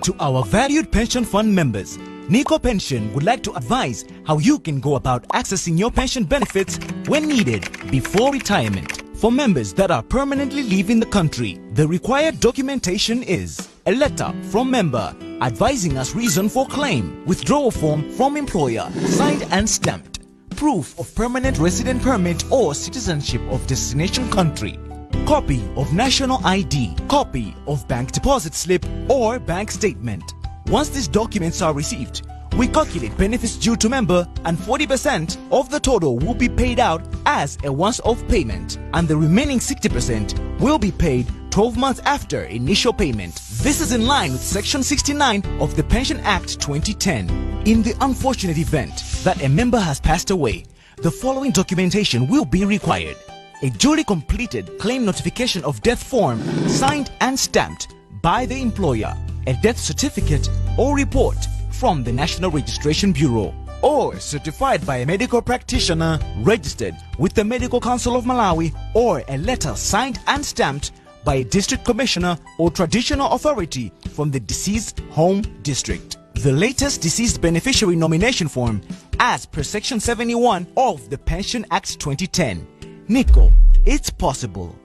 To our valued pension fund members, Nico Pension would like to advise how you can go about accessing your pension benefits when needed before retirement. For members that are permanently leaving the country, the required documentation is a letter from member advising us reason for claim, withdrawal form from employer, signed and stamped, proof of permanent resident permit or citizenship of destination country, copy of national ID, copy of bank deposit slip or bank statement. Once these documents are received, we calculate benefits due to member and 40% of the total will be paid out as a once-off payment and the remaining 60% will be paid 12 months after initial payment. This is in line with Section 69 of the Pension Act 2010. In the unfortunate event that a member has passed away, the following documentation will be required. A duly completed claim notification of death form signed and stamped by the employer, a death certificate or report from the National Registration Bureau, or certified by a medical practitioner registered with the Medical Council of Malawi, or a letter signed and stamped by a district commissioner or traditional authority from the deceased home district. The latest deceased beneficiary nomination form as per Section 71 of the Pension Act 2010. Nico, it's possible.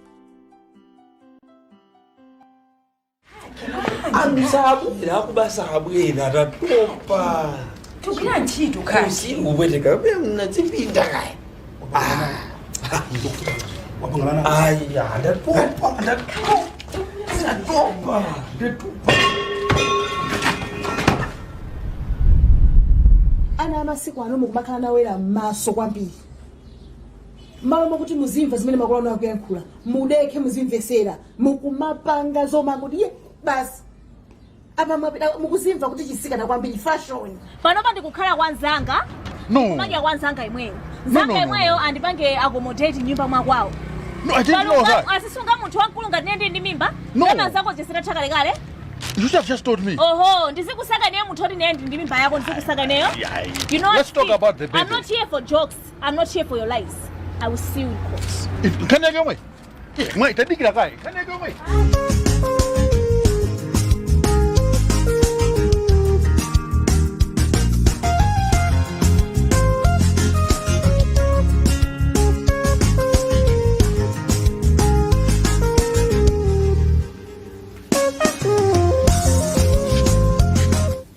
Anthu sabwera akuba sabwera tatopa. Tikugwira ntchito kaya. Usiku upweteka mnadzipinda kaya. Aya, ndatopa, ndatopa, ndatopa, ndatopa. Ana amasiku ano mukumakhala nawera m'maso kwambiri. Malo mokuti muzimva zimene makolo anu akuyankhula, mudekhe muzimvesera, mukumapanga zoma kuti ye basi apa mwapita mukuzimva kuti chisikana kwambiri fashion. Panopa ndikukhala kwa nzanga. No. Kumadya kwa nzanga imweyo. Nzanga No, no, no. imweyo andipange accommodate nyumba mwakwawo. No, I didn't know that. Azisunga munthu wamkulu ngati ine ndi mimba. No. Ndalama zako zitatha kalekale. You should have just told me. Oho, ndizikusaka ineyo munthu oti ine ndi ndi mimba yako ndizikusaka ineyo. You know what, Let's talk Steve? about the baby. I'm not here for jokes. I'm not here for your lies. I will see you in court. Nkhani yake yomwe. Mwayi tadikira kaye. Nkhani yake yomwe.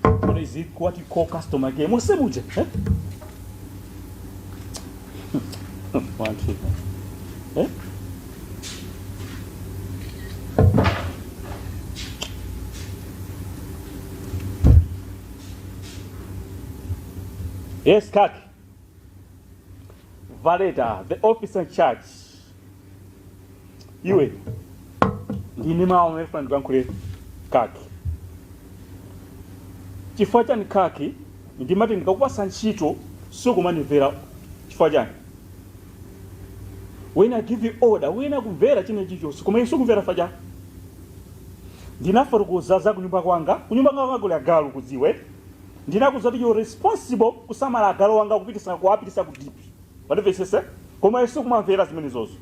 What is it? What you call customer care? Musemuje, eh? One, two, eh? Yes, Kak. Valeta, the officer in charge. Iwe. Ndine mawu amene ndifuna ndikuyankhule Kaki. Chifukwa chani Kaki ndimati ndikakupasa ntchito sukumandimvera chifukwa chani? When I give you order, uyenera kumvera chine chilichonse koma iwe sukumvera chifukwa chani? Ndinafotokoza za kunyumba kwanga, kunyumba kwanga kuli agalu kudziwe. Ndinakuuza kuti you're responsible kusamala agalu anga kupitisa kuwapitisa ku dipi. Wandimvetsetse? Koma iwe sukumamvera zimenezozo.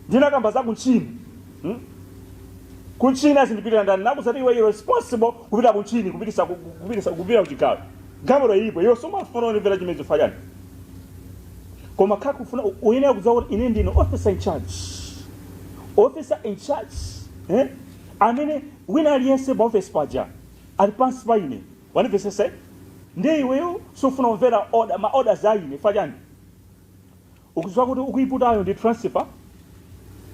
Ndinakamba za kuntchini. Kuntchini azindipitira ndani? Ndinakuuza kuti iwe you're responsible kupita kuntchini kupitisa kupitisa kupita kuchigayo. Galimoto ilipo iwe sumafuna kundimvera chimenecho chifukwa chani? Koma Kaki ufuna uyenera kudziwa kuti ine ndine officer in charge. Officer in charge. Eh? Amene wina aliyense pa office paja ali pansi pa ine. Wandimvetsetsa? Ndiye iweyo sufuna kumvera order, ma orders a ine chifukwa chani? Ukudziwa kuti ukuiputayo ndi transfer?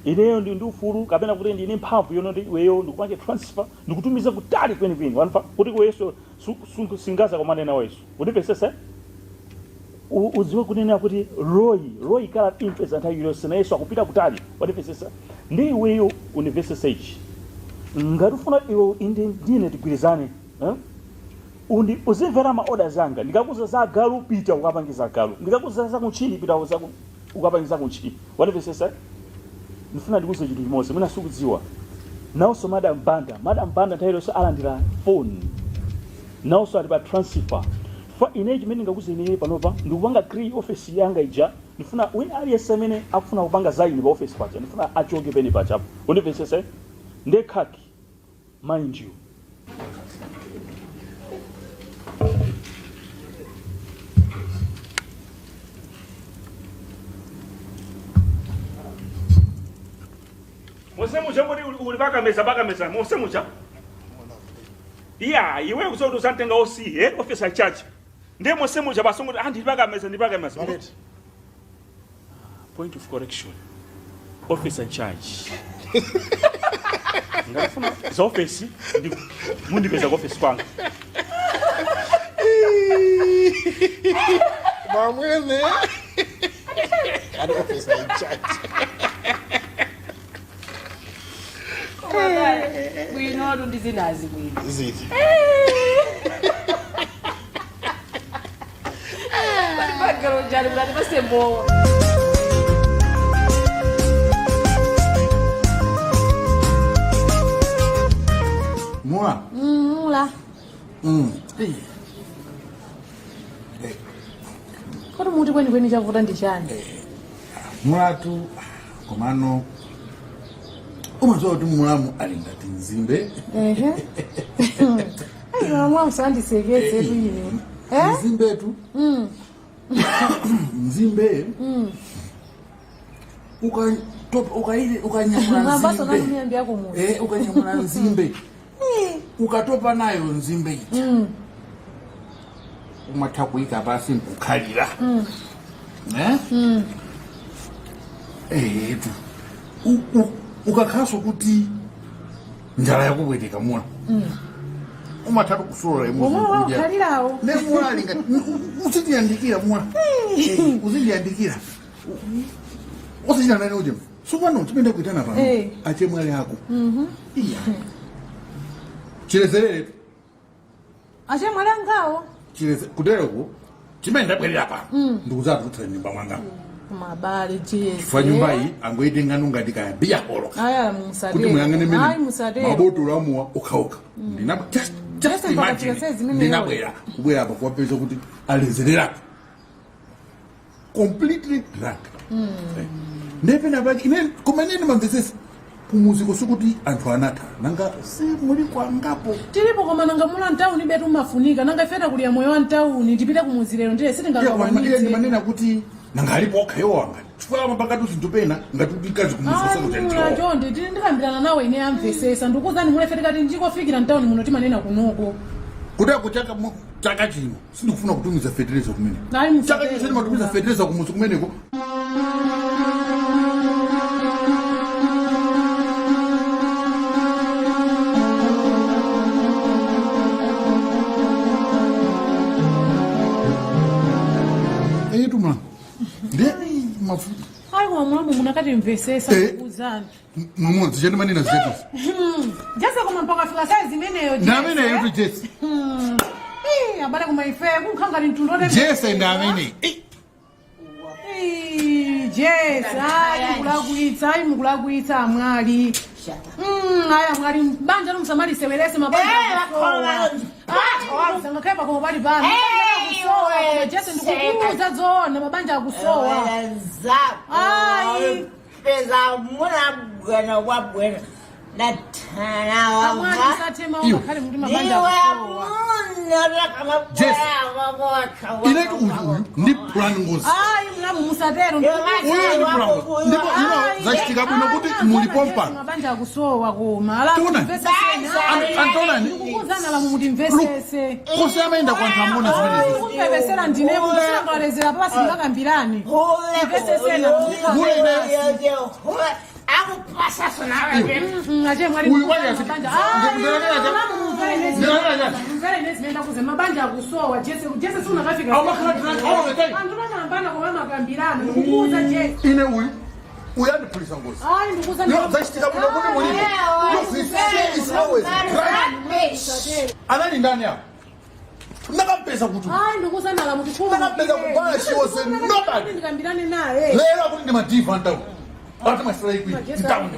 Ineyo ndi ndi ufulu kapena kuti ndine mphamvu yonena kuti iweyo ndikupange transfer ndikutumiza kutali kwenikweni wamva kuti iweyo singazakomane nawenso. Undimvetsetse? Udziwe kunena kuti Roy, Roy kala impeza nthawi iliyonse nayenso akupita kutali. Wandimvetsetsa? Ndi iweyo undimvetsetse ichi. Ngati ufuna iwe inde ndine tigwirizane, eh? Undi uzimvera ma orders anga. Ndikakuuza za agalu pita ukapange za agalu. Ndikakuuza za kuntchini pita za ku, ukapange za kuntchini. Wandimvetsetsa? Ndifuna ndikuuze chinthu chimodzi mwina sukudziwa. Nawonso Madam Banda, Madam Banda nthawi iliyonse alandira phone. Nawonso ali pa transfer. Chifukwa ine chimene ndingakuuze ine panopa ndikupanga clear office yanga ija. Ndifuna wina aliyense amene akufuna kupanga za ine pa office paja ndifuna achoke pene pajapo. Undimvetsetse? Nde Khaki. Mind you. Monse muja ngoti uli pakameza pakameza monse muja. Iya, iwe kuzoti usantenga OC, officer in charge. Ndiye monse muja basi ngoti ndili pakameza, ndili pakameza. Maleti. Point of correction. Officer in charge. Ngafuna za office ndi mundipeza ku office kwanga. Mamwene. Ati officer in charge. Bwinotu ndi zinazi bwino. Ziti. Pagalo njani mnati pasembowa. Mwa. Mula. Kodi muti kwenikweni chavuta ndi chani? Mulatu komano umadziwa kuti mulamu ali ngati nzimbe. Ehe. Ayi mwa musandiseketse tu ine. Eh? Nzimbetu, nzimbe ukanyamula Mwambaso nzimbe nakumiyambi yako muti. Ukanyamula nzimbe, ukatopa nayo nzimbe ija, umatha kuyika pasi nkukhalira. Etu ukakhaso kuti njala yakupweteka, mula umathatu kusolola imodzi Omwe nkudya. wakhalirawo. Ne mula alinga uzindiyandikira mula, uzindiyandikira, usichita nani uje sopano chimene kuitana pano. Achemwali ako iya chilezerere. Achemwali angawo. Chileze kutereko chimene ndabwerera pano ndikuzatulutsa nyumba mwanga. Mabale Jese. Chifukwa nyumba iyi angoitengano ngati kaya biyaholo. Aya musatero. Kuti muyang'ane Ayi mene musatero. mabotolo amuwa okhaokha. Just Jese mpaka imagine chilese zimene ndinabwera kubwera apa kuwapeza kuti alezererapo completely drunk. Ndepena pake ine koma inene mamvesesa kumuziko sikuti anthu anatha, nanga si muli kwangapo? Tilipo, koma nanga mula mtawuni betu mafunika, nanga ifeta kulya moyo wa mtawuni, tipite kumuzi lero ndile Iye sitingakakwanitse. ndimanena kuti nanga alipo okhayo wanga, chifukwa amapakati zinthu pena ngati kuti mkazi kumuziko Mula sikuti. chonde, tili ndikambirana nawe ine amvesesa. Ndikuzani mula, ife tikati ndikofikira mtawuni muno timanena kunoko. Kutako chaka chino sindikufuna kutumiza fetereza kumene. Ayi Chaka chino sindimatumiza fetereza kumuzi kumeneko. Etu mlango ndiye mafuta. Ayi koma mulamu munakatimvesesa. Ndikuzani. Mwamodzi chandimanena zechisi. Jese, koma mpaka fika saizi imeneyo? Ndi amene yetu Jese. Abale, koma ife kunkhangati mtundu. Jese ndi amene. Jese, ayi mukulakwitsa, ayi mukulakwitsa amwali. Ayi amwali, banja lumusamalisewerese mabanja. Ngakhale pakomo pali pano akusowa. Jese, ndikukuuza zoona, mabanja akusowa. Ayi. Peza muna bwena wa bwena natana. Amwali, musatema ngakhale muti mabanja Iwe akusowa. muna. Jesse. Inetu uyu uyu ndi plan ngozi. Ayi mlamu, musatero. Uyu ndi plan ngozi ndipo ino zachitika bwino kuti mulipo mpano. Mabanja akusowa koma Tiona. Antonani. ndikukuzana lamu muti mvesese. Kose amaenda kwa anthu amuna zimenezi. Kumpepesera ndine mukusilangalezera pasi ndingakambirani. Mvesesena. Mule ine. Akupasa sona. Uyu wali Mvere mabanja akusowa. Jese, Jese, sunakafika. Amakhala drunk all the time. Anthu takambana koma makambirana, ndikukuuza Jese. Ine uyu uyu andipulisa ngozi. Ayi ndikuuza. No, zachitika bwino kuti mulipo. Look, he is always drunk. Anali ndani apo? Ndakampeza kuti Ayi ndikuuza nalamu. Ndakampeza kubaya, she was a nobody. Ndikambirane naye. Lero akuti ndi madiva ntauni, ati masira ikwi ntauni.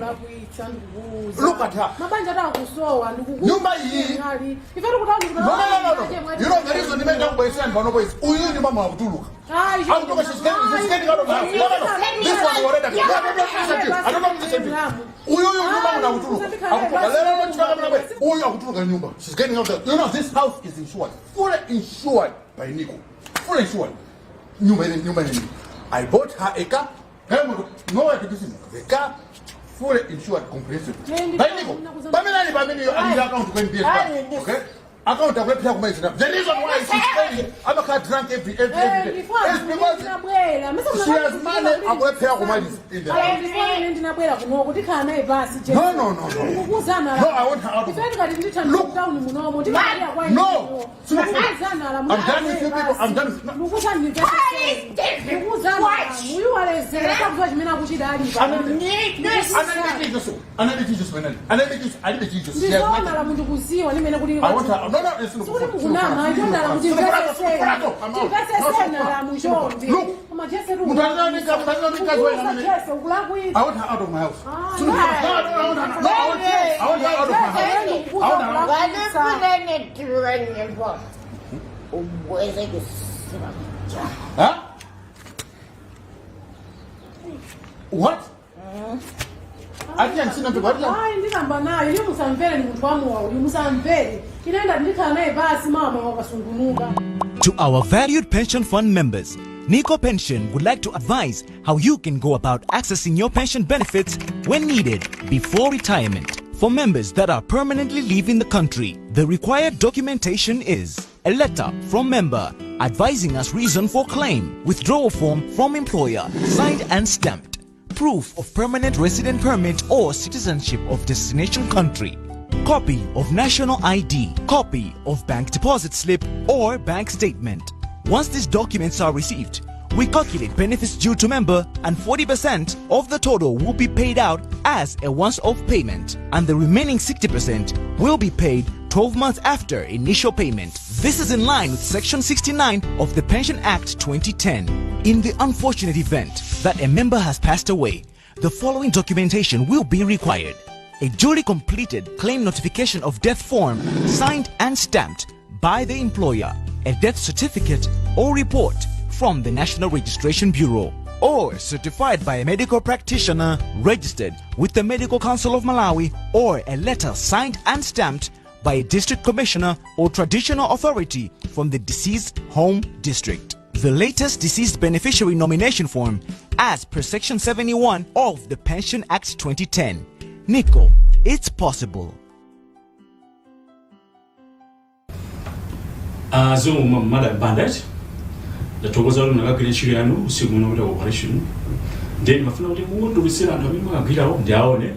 Look at her. Mabanja atakusowa. Nyumba iyi. No, no, no, no. You know the reason ndimene ndakubwesera pano is uyu ndi mama wakutuluka. Akutoka, she's getting out of the house. No, no, no. This one already. No, no, no, listen to you. I don't want to listen to you. Uyu uyu nyumba muna kutuluka. Akutoka. Lero no chifaka muna bwe. Uyu akutuluka nyumba. She's getting out. You know this house is insured. Fully insured by Nico. Fully insured. Nyumba ile, nyumba ile. I bought her a car. Nowhere to visit. The car. Fully insured comprehensively. Eh, But Nico, pamene ali pamene ali ndi account ku NBS bank, okay? Account akulephera kumaliza. The reason why she's spending, amakhala drunk every day, is because she has money akulephera kumaliza in the account. Ndinabwera ndinabwera kunoko tikhala naye pasi. No. Ndikukuzana. No, I want her out of Ife tikati nditha Look. town munomo timalira kwa No. I'm done with you people. I'm done with no. Ndikuzani ndikuzana uyu walezera sakuziwa chimene akuchita ali pa. Analibe chicho. Analibe chicho Menali. Analibe chicho. Alibe chicho. She has Ndizoona nothing. la mundikuziwa limene kuti I want her. No, it's not. Sikuti mukunama ndionala kuti mvesesena la muchonde. Look. Koma Jese Munthu anene kazi wa ina mene. Jese ukulakwitsa. I want her out of my house. No, no, I want her. No, I want her out of my house. I want her out. Ngandifuna nituka ubweze kusiba. Huh? What? I can't see nothing. What? Ayi, ndinamba nayo ine musamvere, ni munthu wamowa uyu, musamvere. Inenda ndikhala naye pasi mama wakasungunuka. To our valued pension fund members, Nico Pension would like to advise how you can go about accessing your pension benefits when needed before retirement. For members that are permanently leaving the country, the required documentation is a letter from member advising us reason for claim, withdrawal form from employer, signed and stamped, proof of permanent resident permit or citizenship of destination country, copy of national ID, copy of bank deposit slip or bank statement. Once these documents are received, we calculate benefits due to member and 40% of the total will be paid out as a once-off payment and the remaining 60% will be paid 12 months after initial payment. This is in line with Section 69 of the Pension Act 2010. In the unfortunate event that a member has passed away, the following documentation will be required: a duly completed claim notification of death form signed and stamped by the employer, a death certificate or report from the National Registration Bureau, or certified by a medical practitioner registered with the Medical Council of Malawi, or a letter signed and stamped by a district commissioner or traditional authority from the deceased home district. The latest deceased beneficiary nomination form as per Section 71 of the Pension Act 2010. Nico, it's possible. Zikomo, Madam Banda. Ndathokoza kuti munakagwira ntchito yanu usiku muno kuti operation, then mafuna kuti mungondulutsira anthu amene mwakagwirawo ndiaone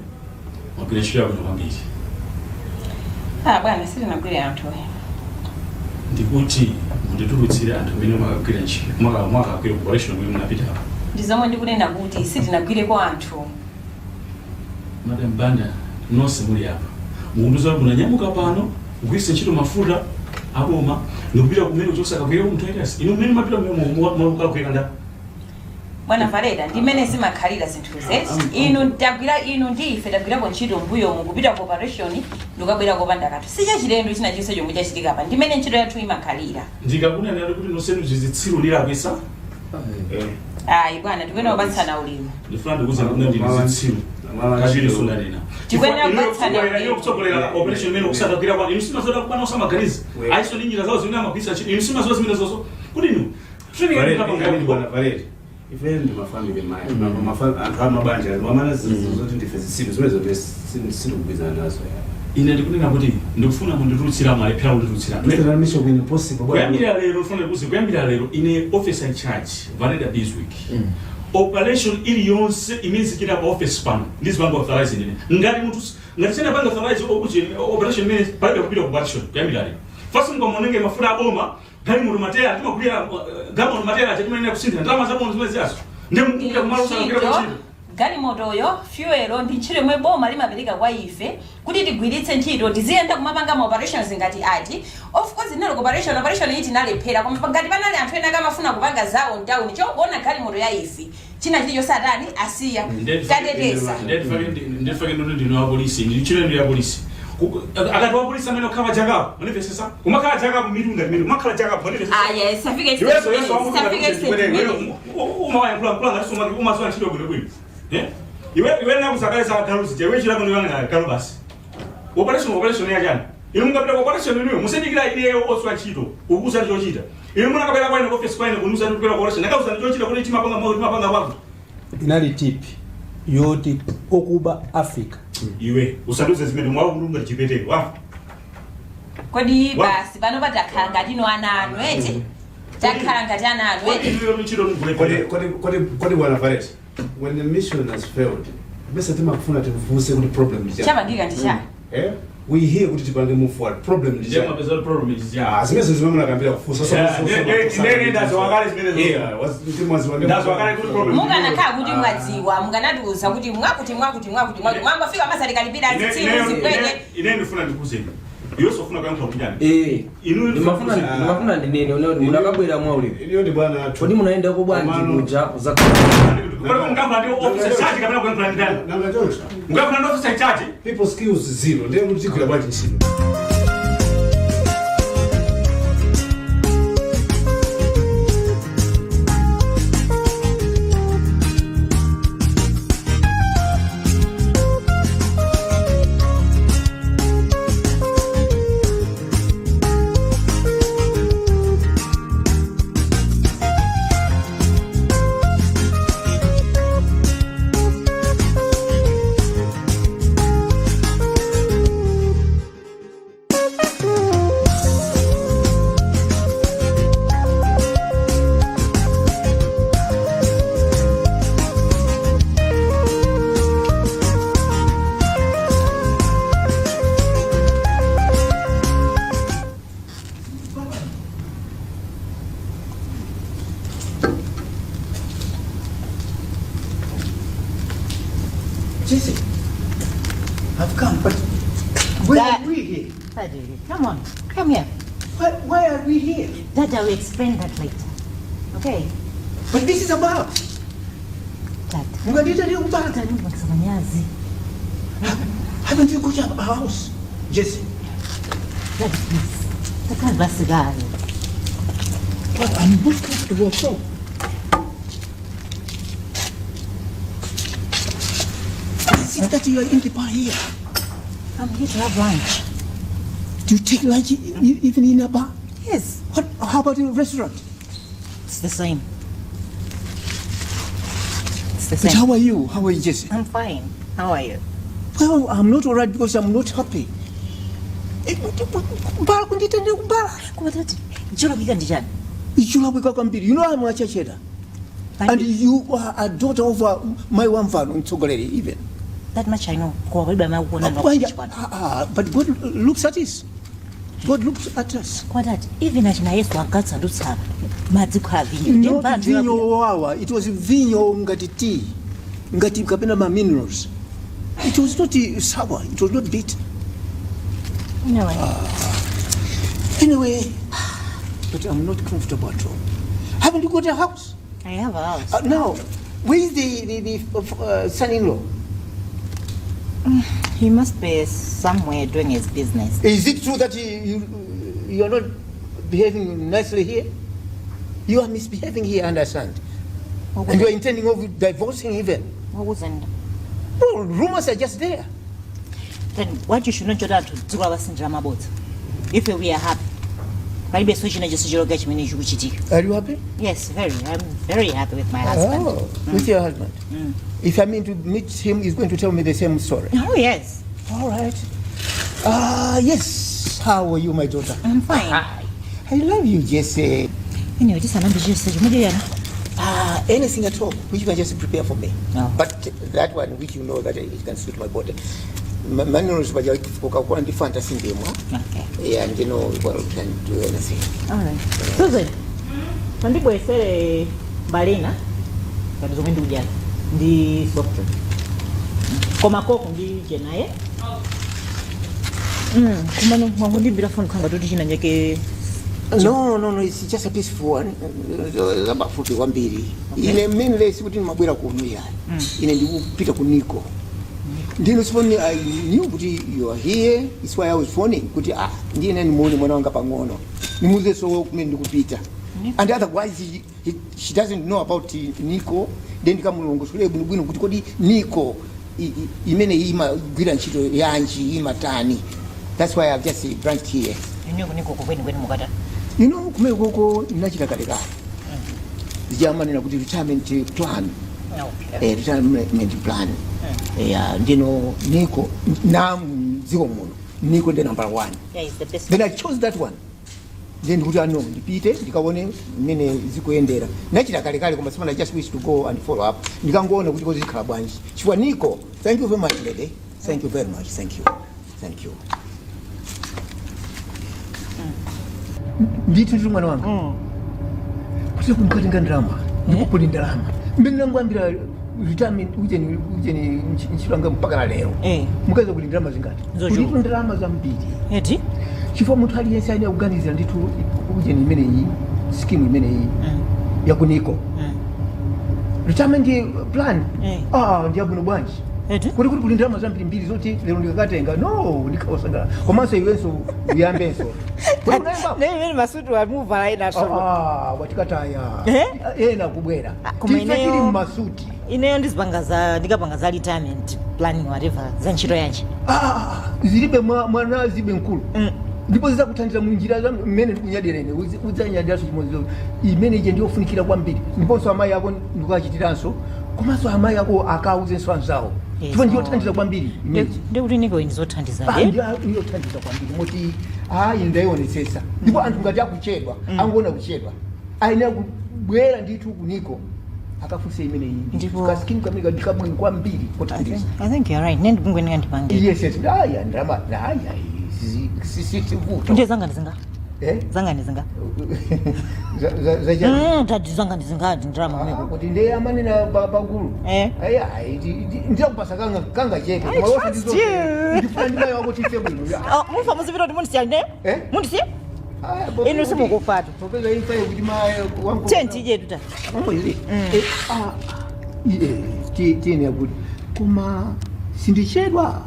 mwagwira ntchito yabwino kwambiri. Ah bwana, sitinagwire anthu. Ndikuti munditulutsire anthu amene mwakagwira ntchito, mwakagwira operation kumene munapitapo. Ndi zomwe ndikunena kuti sitinagwireko anthu. Madam Banda, nonse muli apa mukundiuza kuti munanyamuka pano kugwiritsa ntchito mafuta aboma ndikupita kumene kuchosakagwira munthu aitasi inu mmene mapita mukagwira nda? Bwana Valeda, ndimene zimakhalira zinthu zeti. Inu tagwira, inu ndi ife tagwirapo ntchito mbuyomu, kupita ku operation ndikabwera kopanda kanthu sichachilendo china chonse chomwe chachitika pa. Ndimene ntchito yathu imakhalira. Ndikakunenera kuti nonsenu zizitsiru ndilakwisa? Ayi bwana, tikuyenera kupatsana ulemu. Ndifuna ndikuuza kuti ndili zitsiru kachiri sundanena. Tikuyenera kupatsana ulemu. Kutsogolera operation imene kusakagwira kwa inu simazoda kubana osamaganiza ayiso ndi njira zawo zimene amagwiritsa ntchito. Inu simazoda zimene zozo kuti inu training Valeri, bwana Valeri, ife ndi mafamily mayi, anthu amabanja amana zoti ndife zitsiru zimene zote sindikugwirizana nazo. Ine ndikunena kuti ndikufuna munditulutsira, mwalephera kunditulutsira. Mr. Mission been impossible. Kuyambira lero, ndifuna ndikuuze, kuyambira lero ine officer in charge Valeda Bizwick, operation iliyonse imene zichita pa office pano ndizipanga authorize ine. Ngati munthu ngati sindapanga authorize okuti operation imene palibe kupita ku operation kuyambira lero. First mukamonenge mafuta aboma, galimoto matera timagulira galimoto matera chatimanena kusintha ndalama zaboma zimene ziyazo ndi mukupita kumalo usakagwira Ntchito, kuntchito. Galimotoyo, fuelo ndi ntchito yomwe boma limapereka kwa ife kuti tigwiritse ntchito, tiziyenda kumapanga ma operations ngati ati. Of course tinali ku operation, operation iyi tinalephera, koma ngati panali anthu ena akamafuna kupanga zawo mtawuni chokuona galimoto ya ife china chilichonse atani asiya tateteza. Ndifake ndoti ndino apolisi, ndili ntchito ndi apolisi. Akati wapolisi amene okhala jakapo manifesesa kumakhala jakapo mitunda imene kumakhala jakapo manifesesa. Aya, safike. Iweso yeso. Safike extent. Umawayankhula mkulanga ngati umaziwa ntchito bwinobwino. Iwe iwe nakusakale galuzi iwe chilako ndiwangana galu basi. Operation yachani? Inu mungapita ku operation inuyo musendikira ineyo oswa ntchito ukuuza chochita. Inu munakapita kwaine office kwaine kunuza ndikupita ku operation, nakauza chochita kuti timapanga mwa timapanga kwako. Inali tip. Yoti okuba afika. Iwe usaduze zimene mwakulunga chipeteko ah. Kodi basi pano patakhala ngati ino ana anu eti, takhala ngati ana anu eti. Kodi bwana Valet, when the mission has failed, bese timakufuna tifunse kuti problem ndi chani? Chapangika ndi chani? Eh? We here kuti tipange move forward. Problem ndi Ndiye chani? mapeza problem ndi chani? Ah, zimene zimene munakambira kufunsa. Yeah, ndaziwakale zimene. Yeah, timwaziwa. Ndaziwakale kuti problem. Mukanakhala kuti mwadziwa, mukanatiuza kuti mwakuti mwakuti mwakuti mwakuti. Mwangofika masalikalipira zitsiru zipwete. Ine ndifuna ndikuzeni, iwe sofuna kuyankhula kuti chani? Eh. Inu Ndimafuna ndinene une munakabwera mwaulemu. Iliyo ndi bwana athu. Kodi munayendako bwanji kuja kuzakhala? Kodi mungayankhula ndi officer charge kapena kuyankhula ndi ndani? Nanga choncho. Mungayankhula ndi officer charge? People skills zero. Ndiye mutigwira bwanji ntchito? Jesse, I've come, but why are we here? Daddy, come on, come here. Why are we here? Dad, I will explain that later. Okay? But this is about. Dad. Mungandiita ndiye kubala. Dad, manyazi. Haven't you got a house, Jesse? Dad, please. Takhala basikali. But I'm not comfortable at all. Is it that you are in the bar here? I'm here to have lunch. Do you take lunch even in a bar? Yes. What? How about in a restaurant? It's the same. It's the But same. how are you? How are you, Jesse? I'm fine. How are you? Well, I'm not all right because I'm not happy. Kubala kundiita ndiye kubala. Koma tati, cholakwika ndi chani? Icholakwika kwambiri. You know I'm a church. And you are a daughter of my wamvano mtsogoleri even. That much I know. Koma palibe amakuona. Bwanja, but God looks at us. God looks at us. Koma tati, even achina Yesu ankatsandutsa madzi kukhala vinyo. Not vinyo wawa. It was vinyo ngati tea. Ngati kapena ma minerals. It was not sour. It was not bitter. Anyway. Anyway, but I'm not comfortable at all. Haven't you got a house? I have a house. Now, where is the son-in-law? He must be somewhere doing his business. Is it true that you are not behaving nicely here? You are misbehaving here, I understand. And you are intending of divorcing even. What wasn't? Well, rumors are just there. Then what you should not do to dziko lapansi mabodza. If we are happy. Palibe so china chonse choloka chimene chikuchitika. Are you happy? Yes, very. I'm very happy with my husband. Oh, with your husband. If I mean to meet him, he's going to tell me the same story. Oh, yes. All right. Yes. How are you, my daughter? I'm fine. I love you, Jesse. Anyway, tisanambe chonse chimene yana. Anything at all, which you can just prepare for me. Oh. But that one, which you know that it can suit my body. Manuals by Coca-Cola and fantasy game. Okay. Yeah, and you know, well, can do anything. All right. Susan, mandibwesere balina ngati zomwe ndikudyazi ndi soft drink. Koma Coke ndi jenaye. Kumano mwangundimbira phone khanga toti china nyeke. No, it's just a peaceful one. Zabafupi kwambiri. Ine mainly sikuti ndimabwera kuno yayi. Ine ndikupita ku Nico. Ndino sifoni I knew kuti you are here. It's why I was phoning kuti ndine nimuone mwana wanga pang'ono. Nimuze so kumene ndikupita. And otherwise she doesn't know about Nico. Then ndikamulongosole bwinobwino kuti kodi Nico imene imagwira ntchito yanji imatani. That's why I've just branched here. Ine ku Nico kweni kweni mukata. You know, kumene koko ndinachita kalekale. Zijamanena kuti retirement plan. Okay. Retirement plan ya ndino NICO na mdziko muno NICO ndi number one. Yeah, it's the best. Then I chose that one. Then ndikuti ano ndipite ndikaone mmene zikuyendera. Nachita kalekale, koma simana I just wish to go and follow up, ndikangoona kuti kozi zikhala bwanji, chifukwa NICO. Thank you very much, lady. Thank you very much. Thank you, thank you. Ndithu ndithu, mwana wanga, kuti kumkatenga ndalama ndikupuli ndalama mmene nangoyambira retirement ujeni ujeni ntchito yanga mpaka na lero, mukaza kuti ndalama zingati? Zochuluka. Kulitu ndalama zambiri. Eti? Chifukwa munthu aliyense ayenera kuganizira ndithu ujeni imeneyi, scheme imeneyi yaku NICO, retirement plan. Ah, ndiyabwino bwanji! Eti? Kuti kuli ndalama zambiri mbiri zoti lero ndikakatenga no ndikawasangala. Komanso iwenso uyambenso. Kuti unayamba? Imene masuti wamuvala ina. Ah, watikataya. Eh? Ena kubwera. Koma tife tili ineyo- mmasuti. Ineyo ndizipanga za, ndikapanga za retirement planning, whatever, za ntchito yanji. Ah, zilibe mwana zibe mkulu, ndipo zizakuthandiza munjira za mmene ndikunyadira ine, udzanyadiranso chimodzi imene ije ndiyofunikira kwambiri. Ndiponso amayi ako ndikukachitiranso, komanso amayi ako akauzenso anzawo, chifukwa ndiyothandiza kwambiri imeneyi. Ndikuti NICO ndizothandiza. Ah, ndiyothandiza kwambiri moti ayi ndayionetsetsa. Ndipo anthu ngati akuchedwa, angoona kuchedwa, ayenera kubwera ndithu ku NICO akafunse imeneyi. Ndipo- Ka scheme kamene ndikabwino kwambiri kothandiza. I think you're right. Nendibungwe ndipange. Yes, aya ndalama aya sivuto. Ndiye zanga ndizinga? Eh? Zanga ndizinga? Zachani? Tati zanga ndizingati ndalama kumeko? Kuti ndiye amanena pagulu. Eh. Aya, ndizakupasa kanga chepe. I trust you. Ndifuna ndimayi wako tife bwino. Oh, mufa muzipita kuti mundisiya ne? Eh? Mundisiya? Inu simukufatu. Popeza imfa kuti mayi wangu. Tenti ijetu ta. Oh, is it? Eh, ah, tiyene kuti koma sindichedwa,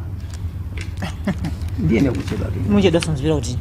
ndiyene kuchedwa ke. Muchedwa simuzipita kuti.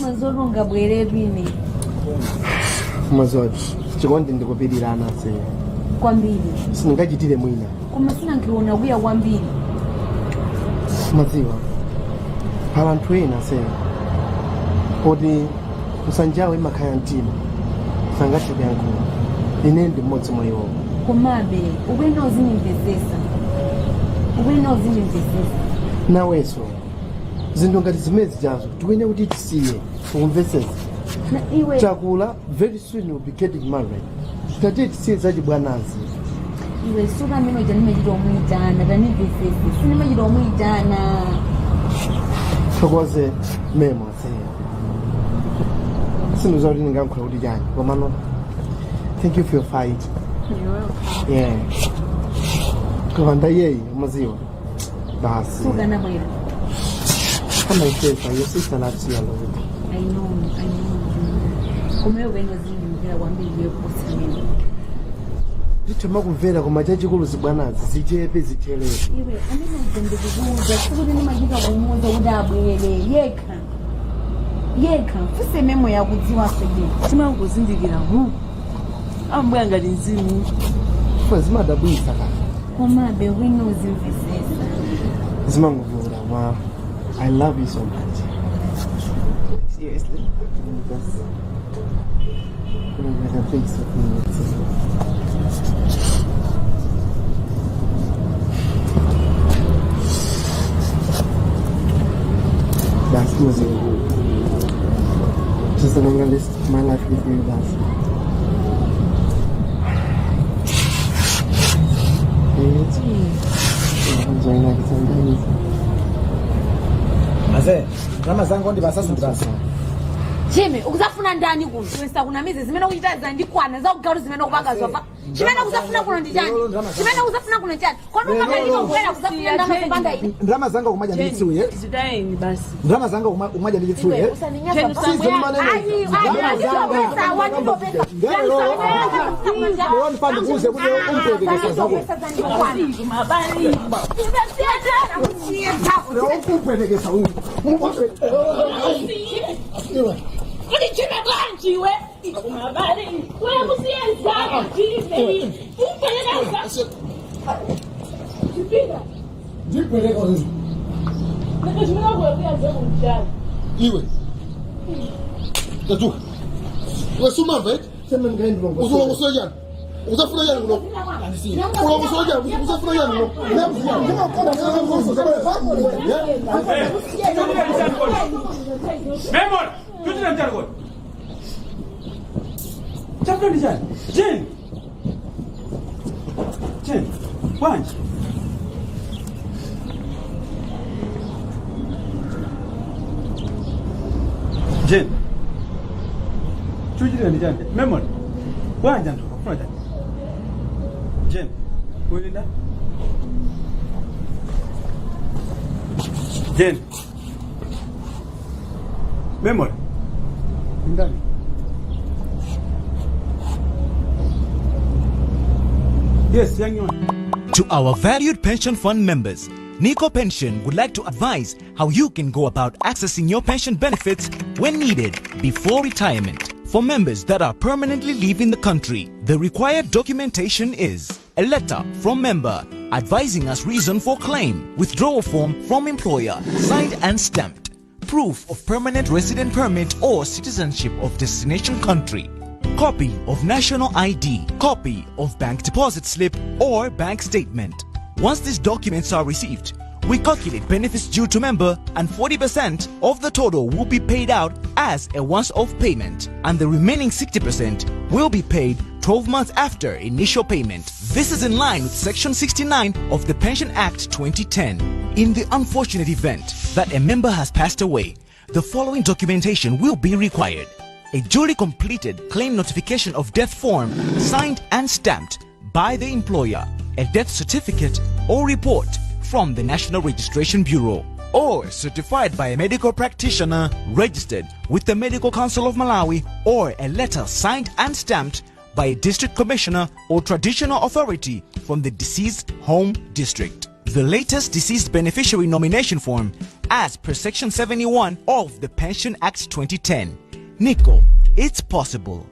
Mazolunga bweretu ine. Mazoti chikondi ndikupirirana se. Kwambiri. Sindingachitire mwina. Koma sinankiona kuya kwambiri. Madziwa pala anthu ena se poti msanjawo imakhaya mtima sangathe kuyankhula. Ine ndi mmodzi mwa iwowo. Komabe ukuyenera uzindimvesesa, ukuyenera uzindimvesesa. Nawenso zinthu ngati zimene zijazo tikuyenera kuti tisiye, ukumvetsetsa? Na iwe. Chakula, very soon you'll be getting married. Tatiye tisiye zachibwanazi. Iwe, suka amene uja ndimachita omuyitana, tandimvesese, sindimachita omuyitana. Thokoze memo aseya. Sindiza kuti ndingayankhula kuti chani, komano thank you for your fight. Yeah, kupanda iyeyi, umaziwa basi. Suka nabwera. Amayisefa, your sister loves you a lot. I know, I know. Koma iwe ukuyenera uzindimvera kwambiri, iwe kuposa mene. Ndithoma kumvera, koma chachikulu zibwanazi zichepe, zichelere. Iwe, amene uja ndikukuuza sikuti ndimachita kumuuza kuti abwere, yekha yekha. Fuse memo yakudziwanso iye. Timangozindikira hu ambuya ngati mzimu. Chifukwa zimadabwisa ka. Komabe wina uzimvesesa. Zimanguvula ma I love you so much. Seriously? Just like a face of me. That's music. Just that I'm gonna list my life with you guys. Aze, ndalama zangu ndipasa sundipasa. Jimmy, ukuzafuna ndani kuno? Ndisakunamize zimene ukuchita zandikwana za ugalu zimene ukupanga zofa. Chimene ukuzafuna kuno ndi chani? Chimene ukuzafuna kuno ndi chani? Kodi umakalika kubwera kuzafuna ndalama zopanda ine? Ndalama zanga kumadya ndi chitsuye. Zitayeni basi. Ndalama zanga kumadya ndi chitsuye. Usaninyaza. Ayi, ayi, wanditopesa, wanditopesa. Lero ndifane ndikuuze kuti umpwetekesa zako. Lero umpwetekesa uyu. Iwe. Kuti chime bwanji iwe. Mabali. Wewe kusiyeza chime. Umpeleka. Chipika. Ndipeleka uyu. Ndio chimene kuya zako mchana. Iwe. Tatuka. Iwe sumamva eti? Uzulongosola chani? Uzafuna chani kuno? Ulongosola chani? Uzafuna chani kuno? Memory, tuchita mchana kodi. Chakula ndi chani? Jane. Jane, bwanji. Jane. Tuchita ndi chani? Memory. Bwanji anthu akufuna chani? Jane, ulinda? Jane. Memory. Ndani. Yes, young man. To our valued pension fund members, Nico Pension would like to advise how you can go about accessing your pension benefits when needed before retirement. For members that are permanently leaving the country, the required documentation is a letter from member advising us reason for claim, withdrawal form from employer, signed and stamped, proof of permanent resident permit or citizenship of destination country, copy of national ID, copy of bank deposit slip or bank statement. Once these documents are received, we calculate benefits due to member and 40% of the total will be paid out as a once-off payment and the remaining 60% will be paid 12 months after initial payment. This is in line with Section 69 of the Pension Act 2010. In the unfortunate event that a member has passed away, the following documentation will be required. A duly completed claim notification of death form signed and stamped by the employer, a death certificate or report from the National Registration Bureau, or certified by a medical practitioner registered with the Medical Council of Malawi, or a letter signed and stamped by a district commissioner or traditional authority from the deceased home district. The latest deceased beneficiary nomination form as per Section 71 of the Pension Act 2010. Nico, it's possible.